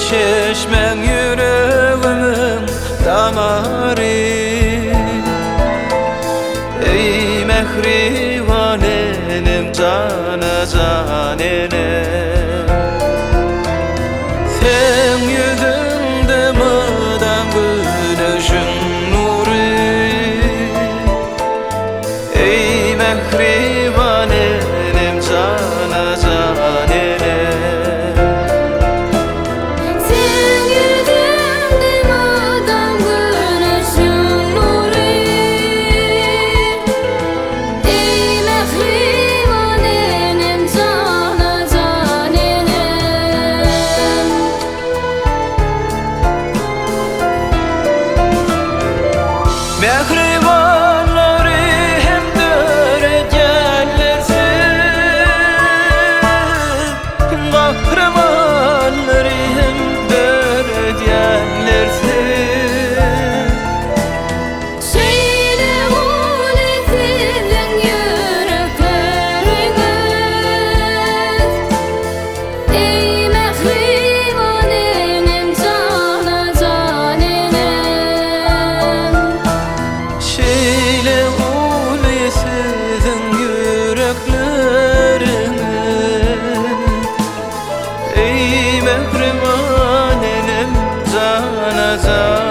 Çeşmäň ýüregimiň damary. Eý mähriban enem jana jan enem. Seň ýüzüňde mydam güneşiň nury. Eý mähriban enem jana jan enem. Seň ýüzüňde mydam güneşiň nury. Eý mähriban enem jana jan enem. Mähribanlary hem döredýänler siz, Gahrymanlary hem döredýänler siz. Şeýle uly siziň ýürekleriňiz. Eý mähriban enem jana jan enem. Şeýle uly siziň ýürekleriňiz. Eý mähriban enem jana jan.